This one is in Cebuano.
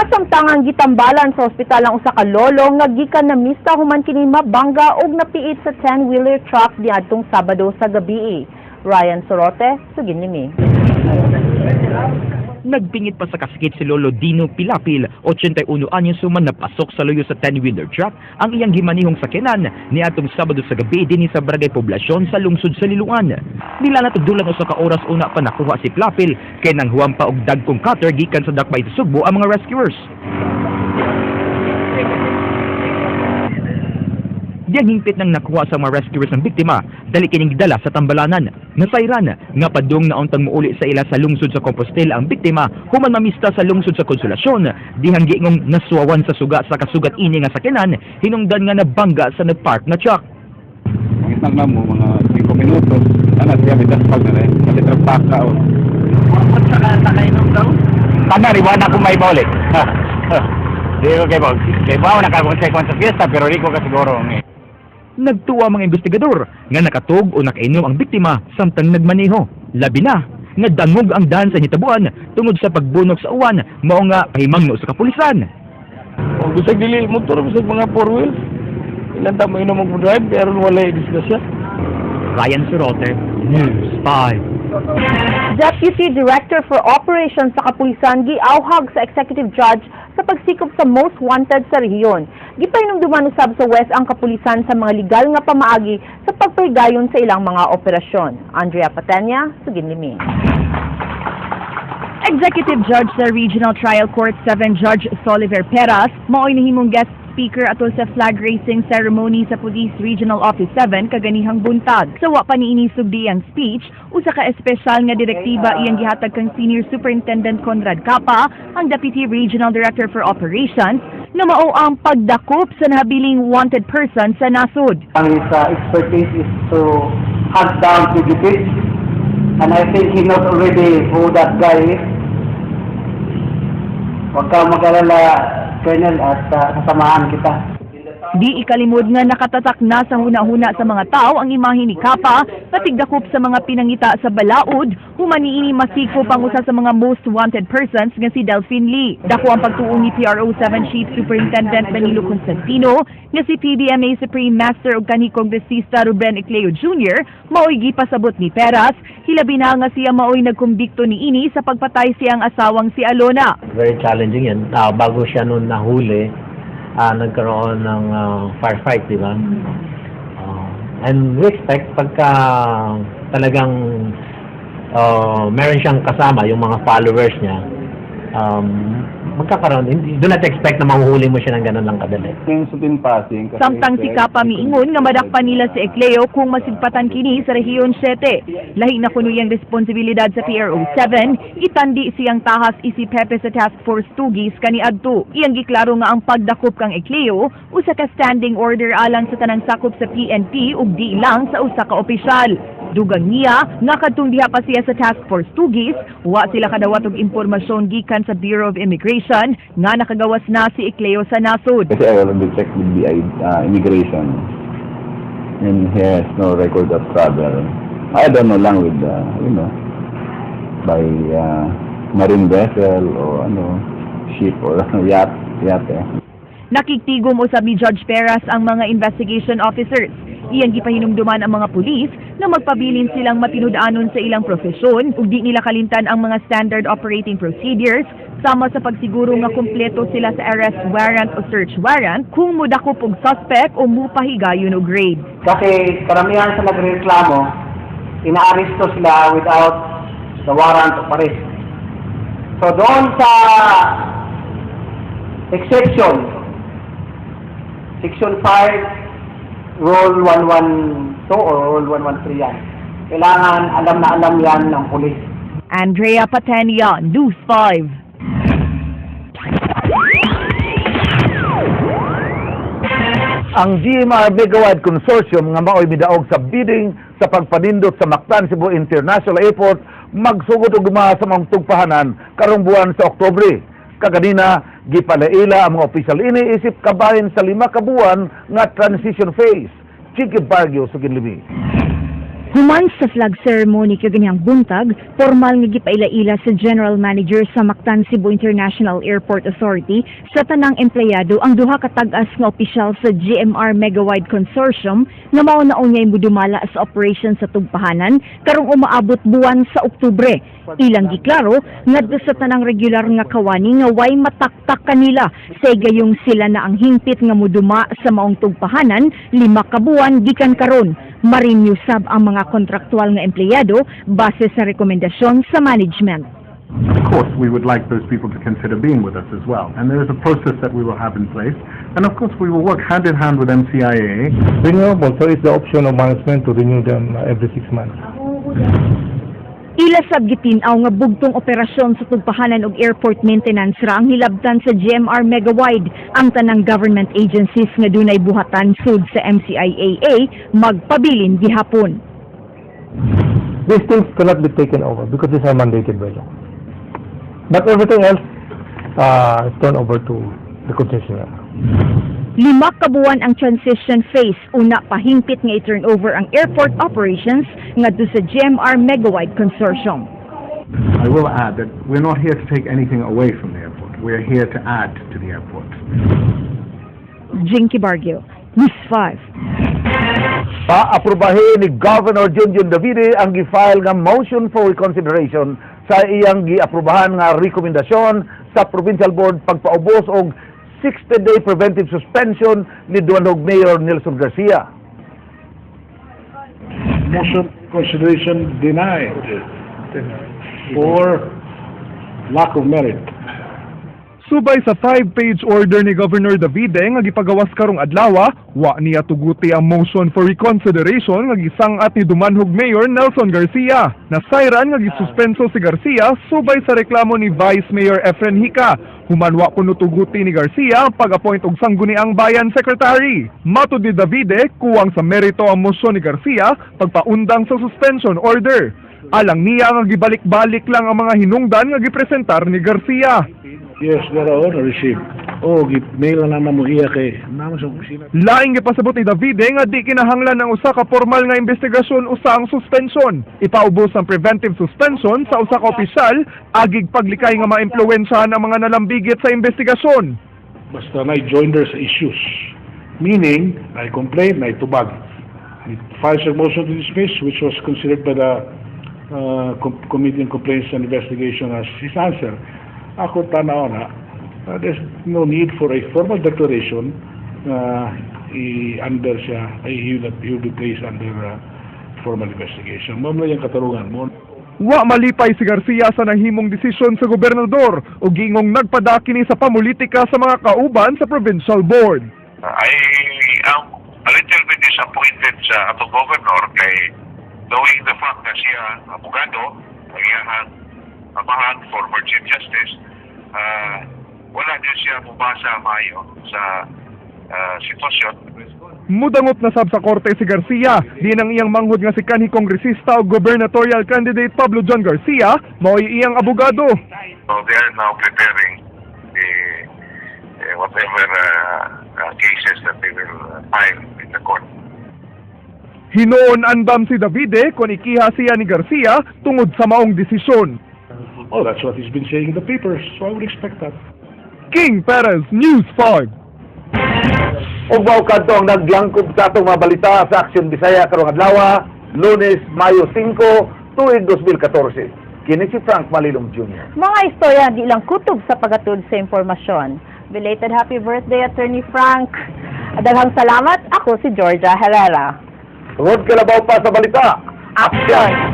Kasamtangang gitambalan sa ospital ang usa ka lolo nga gikan na mista human kini mabangga og napiit sa 10-wheeler truck niadtong Sabado sa gabi. Ryan Sorote, sugin nimi. Nagpingit pa sa kasakit si Lolo Dino Pilapil, 81 anyos, human napasok sa luyo sa 10-wheeler truck ang iyang gimanihong sakyanan niadtong Sabado sa gabi dinhi sa Barangay Poblasyon sa lungsod sa Liloan. Nila natugdulan usa ka oras una pa nakuha si Pilapil kay nanghuam pa og dagkong cutter gikan sa Dakbay sa Sugbo ang mga rescuers. Diyang hingpit nang nakuha sa mga rescuers ang biktima, dali kining gidala sa tambalanan. Nasayran nga padung na untang muuli sa ila sa lungsod sa Compostela ang biktima human mamista sa lungsod sa Konsolasyon, dihang giingong nasuwawan sa suga sa kasugat ini nga sakyanan, hinungdan nga nabangga sa nagpark nga truck. Ang na mo, mga 5 minutos, ana siya may daspag na rin. Kasi trapaka o. Kana riwana ko may baulit. Di ko kay bag. Kay bawo na ka sa fiesta, pero di ko ka siguro ni. Nagtuwa mga investigador nga nakatug o nakainom ang biktima samtang nagmaneho. Labi na nga dangog ang daan sa hitabuan tungod sa pagbunok sa uwan, mao nga pahimangno sa kapulisan. Kung bisag dili motor, bisag mga four wheels, ilan ta mo inom og drive pero wala disgrasya. Ryan Sorote, News 5. Deputy Director for Operations sa Kapulisan giawhag sa Executive Judge sa pagsikop sa most wanted sa rehiyon. Gipahinumduman usab sa West ang kapulisan sa mga legal nga pamaagi sa pagpahigayon sa ilang mga operasyon. Andrea Patenya, sugin limi. Executive Judge sa Regional Trial Court 7 Judge Soliver Peras mao'y nahimong guest speaker atol sa flag raising ceremony sa Police Regional Office 7 kaganihang buntag. Sa wa pa niini sugdi ang speech, usa ka espesyal nga direktiba iyang gihatag kang Senior Superintendent Conrad Capa, ang Deputy Regional Director for Operations, na mao ang pagdakop sa nahabiling wanted person sa nasod. Ang his expertise is to hunt down fugitives. And I think he knows already who that guy is. Huwag kang mag-alala, Colonel, at sasamahan kita. Di ikalimod nga nakatatak na sa huna-huna sa mga tao ang imahe ni Kapa na tigdakop sa mga pinangita sa balaod, human niini masikop ang usa sa mga most wanted persons nga si Delphine Lee. Dako ang pagtuo ni PRO 7 Chief Superintendent Danilo Constantino nga si PBMA Supreme Master ug kanhi Kongresista Ruben Ecleo Jr. maoy gipasabot ni Peras, hilabi na nga siya maoy nagkumbikto niini sa pagpatay siyang asawang si Alona. Very challenging yan. Bago siya noon nahuli, nagkaroon ng firefight, di ba? And we expect pagka talagang meron siyang kasama, yung mga followers niya, magkakaroon, hindi, do not expect na mahuhuli mo siya ng ganun lang kadali. Yung sutin passing. Kasi Samtang si Kapa miingon nga madakpan nila si Ecleo kung masigpatan kini sa Rehiyon 7. Lahi na kuno iyang responsibilidad sa PRO 7, itandi siyang tahas isip hepe sa Task Force Tugis kaniadto. Iyang giklaro nga ang pagdakop kang Ecleo usa ka standing order alang sa tanang sakop sa PNP ug di lang sa usa ka opisyal. Dugang niya nga kadtong diha pa siya sa Task Force Tugis, wa sila kadawat og impormasyon gikan sa Bureau of Immigration nga nakagawas na si Ecleo sa nasod. Kasi I already checked with the immigration and he has no record of travel. I don't know lang with, by marine vessel or ano, ship or yacht eh. Nakigtigom usab ni Judge Peras ang mga investigation officers. Iyang gipahinumduman ang mga pulis na magpabilin silang matinud-anon sa ilang profesyon ug di nila kalimtan ang mga standard operating procedures sama sa pagsiguro nga kumpleto sila sa arrest warrant o search warrant kung mudakop og suspect o mupahigayon og raid. Kasi karamihan sa nagreklamo, inaaresto sila without the warrant of arrest. So doon sa exception, Section 5, Rule 112 or Rule 113 yan. Kailangan alam na alam yan ng pulis. Andrea Patenia, News 5. Ang GMR Megawide Consortium nga maoy midaog sa bidding sa pagpanindot sa Mactan Cebu International Airport magsugod og guma sa mga tugpahanan karong buwan sa Oktubre. Kaganina gipalaila ang mga opisyal ini isip kabahin sa 5 ka buwan nga transition phase. Chiki Barrio, sugin limi. Human sa flag ceremony kaganihang buntag, formal nga gipaila-ila sa General Manager sa Mactan Cebu International Airport Authority sa tanang empleyado ang duha ka tag-as nga opisyal sa GMR Megawide Consortium nga mao na unyay mudumala sa operation sa tugpahanan karong umaabot buwan sa Oktubre. Ilang giklaro ngadto sa tanang regular nga kawani nga way mataktak kanila sa gayong sila na ang hingpit nga muduma sa maong tugpahanan 5 ka buwan gikan karon. Ma-renew sab ang mga kontraktual nga empleyado base sa rekomendasyon sa management. Of course, we would like those people to consider being with us as well. And there is a process that we will have in place. And of course, we will work hand in hand with MCIAA. Renewable, so it's the option of management to renew them every 6 months. Ila sab gitin-aw nga bugtong operasyon sa tugpahanan og airport maintenance ra ang hilabtan sa GMR Megawide. Ang tanang government agencies nga dunay buhatan sud sa MCIAA magpabilin gihapon. These things cannot be taken over because these are mandated by law. But everything else is turned over to the concessionaire. 5 ka buwan ang transition phase, una pahingpit nga i-turn over ang airport operations ngadto sa GMR Megawide Consortium. I will add that we're not here to take anything away from the airport. We're here to add to the airport. Jinky Bargio, News 5. Paaprubahin ni Governor Junjun Davide ang gi-file nga motion for reconsideration sa iyang giaprubahan nga rekomendasyon sa Provincial Board pagpaubos og 60-day preventive suspension ni Dumanjug Mayor Nelson Garcia. Motion consideration denied for lack of merit. Subay sa five-page order ni Governor Davide nga gipagawas karong adlaw, wa niya tuguti ang motion for reconsideration nga gisang-at ni Dumanjug Mayor Nelson Garcia. Nasayran nga gisuspenso si Garcia subay sa reklamo ni Vice Mayor Efren Hica. Human wa kuno tuguti ni Garcia ang pag-appoint og Sangguniang Bayan Secretary. Matud ni Davide, kuwang sa merito ang motion ni Garcia pagpaundang sa suspension order. Alang niya nga gibalik-balik lang ang mga hinungdan nga gipresentar ni Garcia. Yes, thereon, receive. Oh, mail na naman mo iya kay naman sa opisina. Laing gipasabot ni Davide nga di kinahanglan ng usa ka formal nga investigasyon usa ang suspension. Ipaubos ang preventive suspension sa usa ka opisyal agig paglikay nga maimpluwensyahan ang mga nalambigit sa investigasyon. Basta na joinder sa issues. Meaning, na complaint, na tubag. He files a motion to dismiss, which was considered by the Committee on Complaints and Investigation as his answer. Ako tanaw na, there's no need for a formal declaration na i-under siya, ay he will be placed under formal investigation. Mao man yung katarungan mo. Wa malipay si Garcia sa nahimong desisyon sa gobernador ug gingong nagpadaki ni sa pamulitika sa mga kauban sa provincial board. I am a little bit disappointed sa atong governor kay knowing the fact na siya abogado, ang iyahang amahan, former Chief Justice, wala din siya mubasa maayo sa sitwasyon. Mudangop na sab sa korte si Garcia, diin ang iyang manghod nga si kanhi kongresista o gubernatorial candidate Pablo John Garcia, mao'y iyang abogado. So they are now preparing the whatever cases that they will file in the court. Hinuon andam si Davide kung ikiha siya ni Garcia tungod sa maong desisyon. Oh, that's what he's been saying in the papers, so I would expect that. King Perez, News 5. Ug mao kadto ang naglangkob sa atong mga balita sa Aksyon Bisaya karong adlaw, Lunes, Mayo 5, tuig 2014. Kini si Frank Malilong Jr. Mga istorya di lang kutob sa pagatud sa impormasyon. Belated happy birthday, Attorney Frank. Daghang salamat. Ako si Georgia Herrera. Tungod kalabaw pa sa balita, Action!